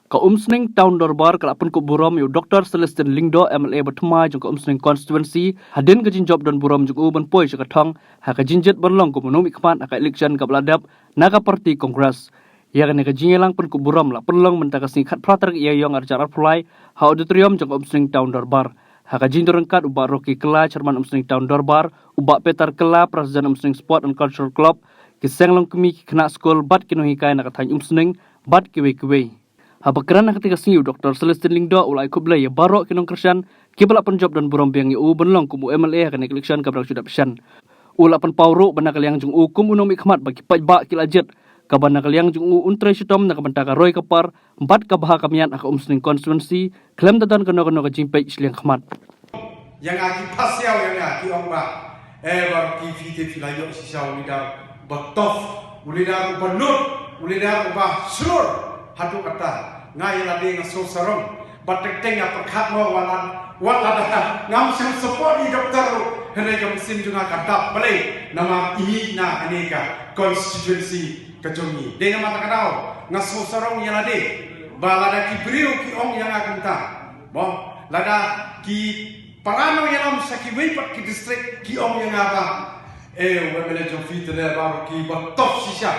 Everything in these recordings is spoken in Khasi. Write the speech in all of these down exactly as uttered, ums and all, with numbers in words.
Ka Umsning Town Dorbar ka la pynkup burom ïa u Doctor Celestine Lyngdoh, M L A ba thymmai jong ka Umsning Constituency, hadien ka jingjop don burom jong u ban poi sha ka thong ha ka jingjied ban long kum u nongmihkhmat ha ka election kaba la dep na ka party Congress. Ïa kane ka jingïalang pynkup burom la pynlong mynta ka sngi khatphra tarik Ïaïong arhajar arphew lai ha auditorium jong ka Umsning Town Dorbar. Ha ka jingdon ryngkat u Bah Rocky Kylla, Chairman Umsning Town Dorbar, u Bah Peter Kylla, President Umsning Sport and Cultural Club, ki seng longkmie, ki khynnah skul bad ki nonghikai na ka thaiñ Umsning bad kiwei kiwei. Haba kren ha katei ka sngi, u Doctor Celestine Lyngdoh u la ai khublei ïa baroh ki nongkyrshan kiba la pynjop don burom biang ïa u ban long kum u M L A ha kane ka election kaba dang shu dep shen. U la pynpaw ruh ba na ka liang jong u kum u nongmihkhmat ba ki paidbah ki la jied, kaba na ka liang jong u un trei shitom na ka bynta ka roi ka par bad ka bha ka miat ha ka Umsning Constituency khlem da don kano kano ka jingpeit shiliang khmat. Ïa nga ki phasiaw ïa nga ki ong ba, eh, baroh ki phi te phi la ïoh shisha u leader ba tough, u leader uba nud, u leader uba shlur. Haduh kata nga ïa lade nga sngewsarong. Ba teng teng ïa pyrkhat mo, wat la, wat la da ngam shym support ïa u doctor ruh, hynrei ka mynsiem jong nga ka dap balei, namar ïa nga kane ka constituency ka jong ngi. Dei namar kata ka daw nga sngewsarong ïa lade. Ba lada ki briew ki ong ïa nga kumta, mo, lada ki para nongïalam sha kiwei pat ki district ki ong ïa nga ba, eh, u M L A jong phi te dei baroh kiba tough shisha.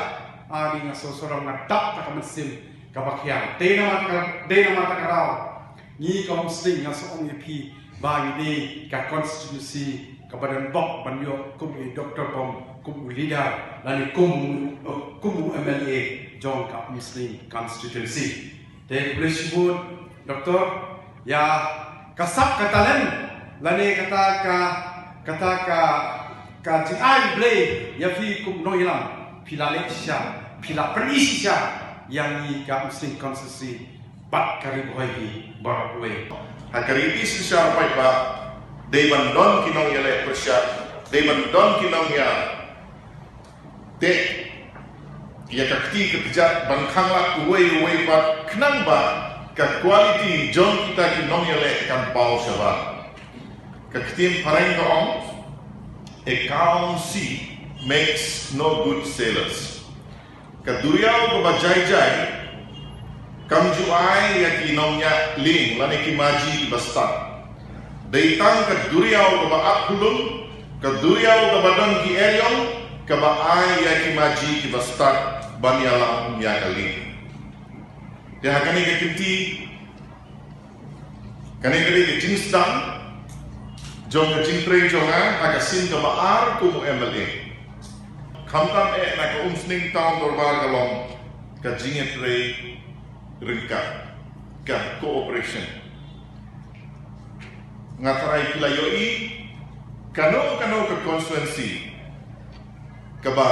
Ani nga sngewsarong, nga dap da ka mynsiem kaba khian. Dei namar kata ka, dei namar kata ka daw ngi ka Umsning, nga sa ong ïa phi ba ngi dei ka constituency kaba don bok ban ïoh kum u doctor bym, kum u leader lane kum u, kum u M L A jong ka Umsning constituency. Te khublei shibun doctor ïa ka sap ka talent lane kata ka, kata ka, ka jingai Blei ïa phi kum nongïalam. Phi la leh shisha, phi la pyni shisha ïa ngi ka Umsning constituency bad ka Ri Bhoi hi baroh kawei. Ha ka Ri East Khasi Hills pat ba dei ban don ki nongïaleh pyrshah, dei ban don ki nongïa te ïa ka kti ka kjat ban khanglad uwei uwei pat khnang ba ka quality jong kita ki nongïaleh kan paw shabar. Ka ktien phareng ka ong, a calm sea makes no good sailors. Ka duriaw kaba jai jai kam ju ai ïa ki nongñiah lieng lane ki maji kiba stad. Dei tang ka duriaw kaba ap khulum, ka duriaw kaba don ki eriong, kaba ai ïa ki maji kiba stad ban ïalam ïa ka lieng. Te ha kane ka kynti, kane ka dei ka jingsdang jong ka jingtrei jong nga ha ka sien kaba ar kum u M L A. Khamtam eh na ka Umsning Town Dorbar ka long ka jingïatrei ryngkat, ka cooperation. Nga tharai phi la ïohi kano kano ka constituency kaba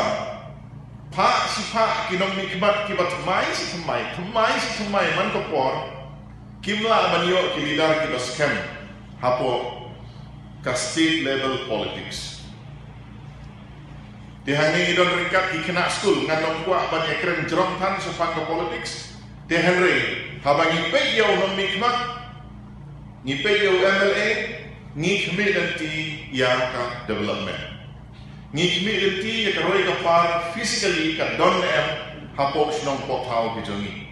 phah shi phah ki nongmihkhmat kiba thymmai shi thymmai, thymmai shi thymmai man ka por, kim lah ban ïoh ki leader kiba skhem hapoh ka state level politics. Te hangne ngi don ryngkat ki khynnah skul, ngan ym kwah ban ïakren jrong than shaphang ka politics. Te hynrei haba ngi peit ïa u nongmihkhmat, ngi peit ïa u M L A, ngi khmih lynti ïa ka development. Ngi khmih lynti ïa ka roi ka par physically ka don ne em hapoh shnong poh thaw ki jong ngi.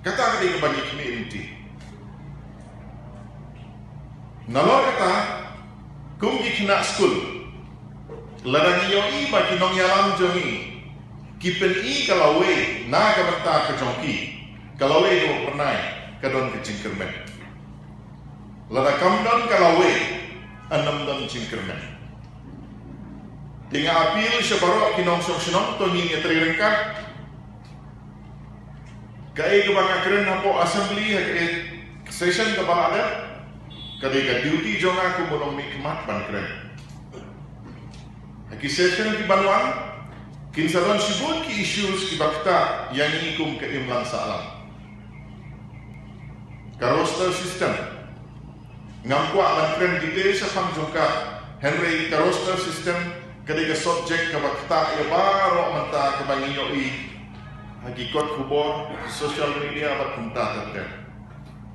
Kata ka dei kaba ngi khmih lynti. Nalor kata, kum ki khynnah skul, lada ngi ïohi ba ki nongïalam jong ngi ki pyni ka lawei na ka bynta ka jong ki, ka lawei kaba phyrnai, ka don ka jingkyrmen. Lada kam don ka lawei, yn ym don jingkyrmen. Te nga appeal sha baroh ki nongshong shnong, to ngin ïatrei ryngkat. Kaei kaba nga kren hapoh assembly ha ka session kaba la dep, ka dei ka duty jong nga kum u nongmihkhmat ban kren. Ha ki session kiban wan, kin sa don shibun ki issues kiba ktah ïa ngi kum ka imlang sahlang. Ka roster system. Ngam kwah ban kren detail shaphang jong ka, hynrei ka roster system ka dei ka subject kaba ktah ïa baroh mynta kaba ngi ïohi ha ki kot khubor, social media bad kumta ter ter.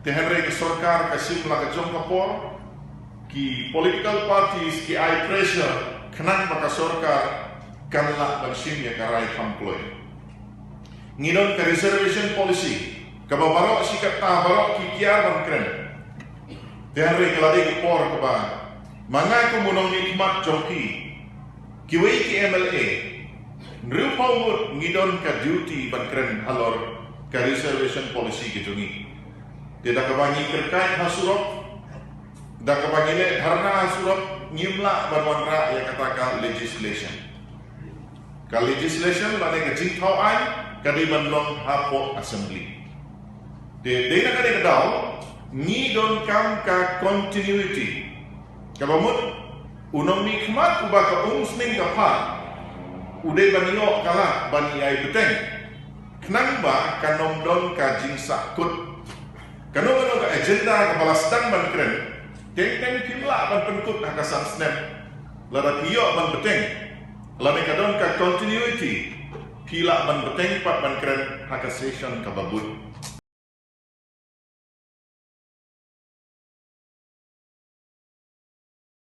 Te hynrei ka sorkar ka shim la ka jong ka por, ki political parties ki ai pressure khnang ba ka sorkar kan lah ban shim ïa ka rai kham kloi. Ngi don ka reservation policy, Kaba baroh shi katta baroh ki kiar ban kren. Te hynrei ka la dei ka por kaba ma nga kum u nongmihkhmat jong phi, kiwei ki M L A, hynriewphew ngut ngi don ka duty ban kren halor ka reservation policy ka jong ngi. Te da kaba ngi kyrkhu ha surok, da kaba ngi leh dharna ha surok, ngim lah ban wanrah ïa kata ka legislation. Ka legislation lane ka jingthaw aiñ ka dei ban long hapoh assembly. Te dei na kane ka daw ngi donkam ka continuity. Kaba mut u nongmihkhmat uba ka umsning ka phad u dei ban ïoh ka lad ban ïai bteng, khnang ba kan ym don ka jingsahkut. Kano kano ka agenda kaba la sdang ban kren, teng teng phim lah ban pynkut ha ka san snem. Lada phi ïoh ban bteng, lane ka don ka continuity, phi lah ban bteng pat ban kren ha ka session kaba bud.